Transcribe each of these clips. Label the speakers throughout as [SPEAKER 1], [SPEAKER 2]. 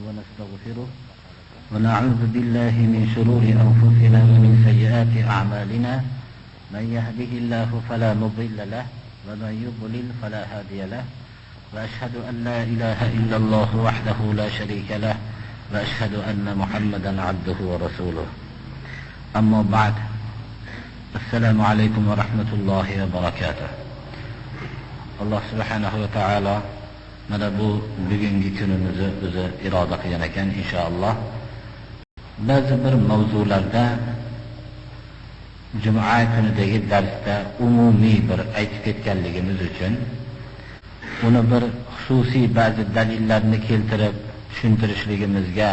[SPEAKER 1] ونستغفره ونعوذ بالله من شرور أنفسنا ومن سيئات أعمالنا من يهده الله فلا مضل له ومن يضلل فلا هادي له وأشهد أن لا إله إلا الله وحده لا شريك له وأشهد أن محمدا عبده ورسوله أما بعد السلام عليكم ورحمة الله وبركاته. Alloh subhanahu va taolo mana bu bugungi kunimizni o'zi iroda qilgan ekan, inshaalloh ba'zi bir mavzularda juma kunidagi darsda umumiy bir aytib ketganligimiz uchun uni bir xususiy ba'zi dalillarni keltirib tushuntirishligimizga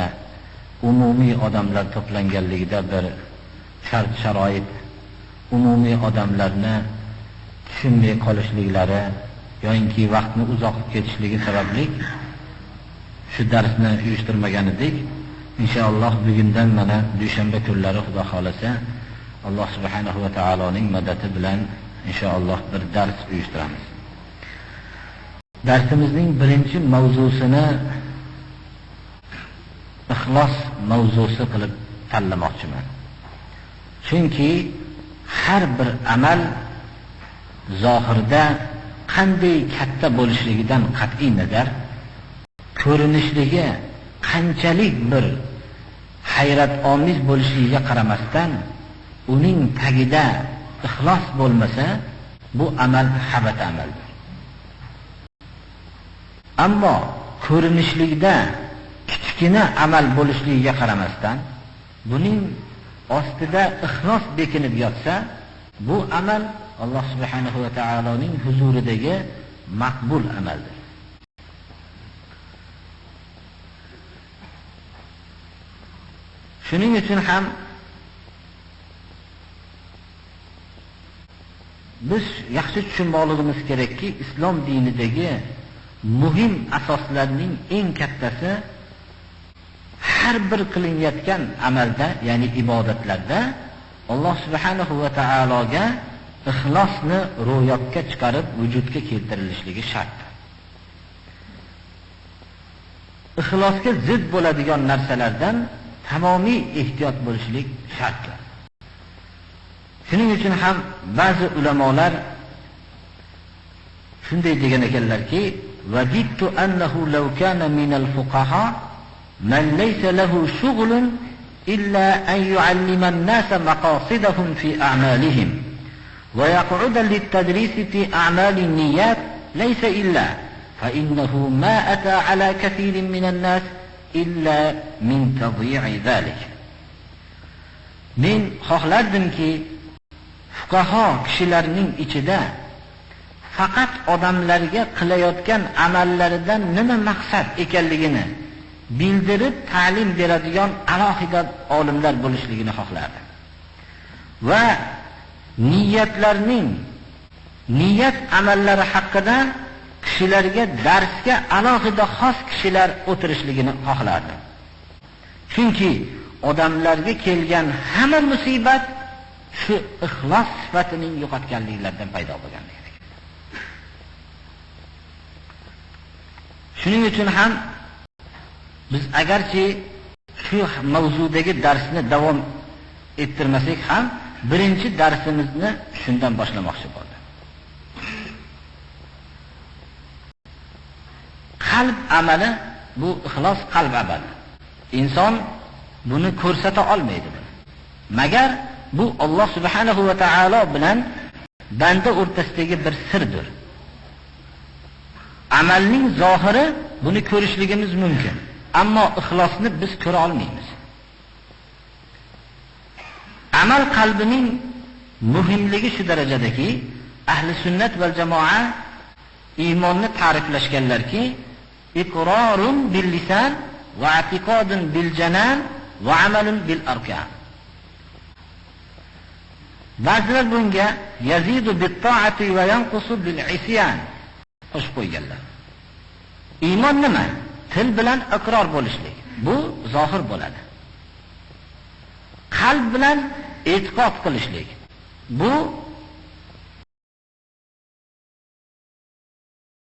[SPEAKER 1] umumiy odamlar to'planganligida bir shart sharoit, umumiy odamlarni tushunmay qolishliklari yoinki vaqtni uzoq ketishligi sababli shu darsni uyushtirmagan edik. Inshaalloh bugundan mana dushanba kunlari Xudo xolasa Alloh subhanahu va taoloning madadi bilan inshaalloh bir dars uyushtiramiz. Darsimizning birinchi mavzusini ixlos mavzusi qilib tanlamoqchiman. Chunki har bir amal zohirda qanday katta bo'lishligidan qat'iy nazar, ko'rinishligi qanchalik bir hayratomiz bo'lishligiga qaramasdan, uning tagida ixlos bo'lmasa, bu amal habata amaldir. Ammo ko'rinishlikda kichkina amal bo'lishligiga qaramasdan, buning ostida ixlos bekinib yotsa, bu amal Alloh subhanahu va taoloning huzuridagi maqbul amaldir. Shuning uchun ham biz yaxshi tushunmoqligimiz kerakki, islom dinidagi muhim asoslarning eng kattasi har bir qilinayotgan amalda, ya'ni ibodatlarda Alloh subhanahu va taologa ixlosni ro'yobga chiqarib vujudga keltirilishligi shart. Ixlosga zid bo'ladigan narsalardan tamomiy ehtiyot bo'lishlik shart. Shuning uchun ham ba'zi ulamolar shunday degan ekanlarki, "Vadittu annahu law kana minal fuqaha man laysa lahu shughlun illa an yu'allima an-nasa maqasidahum fi a'malihim." ويقعد للتدريس في أعمال النيات ليس إلا فإنه ما أتى على كثير من الناس إلا من تضييع ذلك. Men xohlardimki, fuqaho kishilarning ichida faqat odamlarga qilayotgan amallaridan nima maqsad ekanligini bildirib ta'lim beradigan alohida olimlar bo'lishligini xohlardim. Va niyatlarning niyat amallari haqida kishilarga darsga alohida xos kishilar o'tirishligini xohlardim. Chunki odamlarga kelgan hamma musibat shu ixlos sifatining yo'qotganliklaridan paydo bo'lgan. Shuning uchun ham biz agarchi shu mavzudagi darsni davom ettirmasak ham birinchi darsimizni shundan boshlamoqchi bo'ldim. Qalb amali, bu ixlos qalb amali. Inson buni ko'rsata olmaydi. Magar bu Alloh subhanahu va taolo bilan banda o'rtasidagi bir sirdir. Amalning zohiri buni ko'rishligimiz mumkin, ammo ixlosni biz ko'ra olmaymiz. Amal qalbining muhimligi shu darajadaki, ahli sunnat val jamoa iymonni ta'riflashganlarki, iqrorun bil lisan va i'tiqodun bil janan va amalun bil arkan. Ba'zilar bunga yazidu bit ta'ati va yanqusu bil isyan qo'shib qo'yganlar. Iymon nima? Til bilan iqror bo'lishlik. Bu zohir bo'ladi. Qalb bilan e'tiqod qilishlik. Bu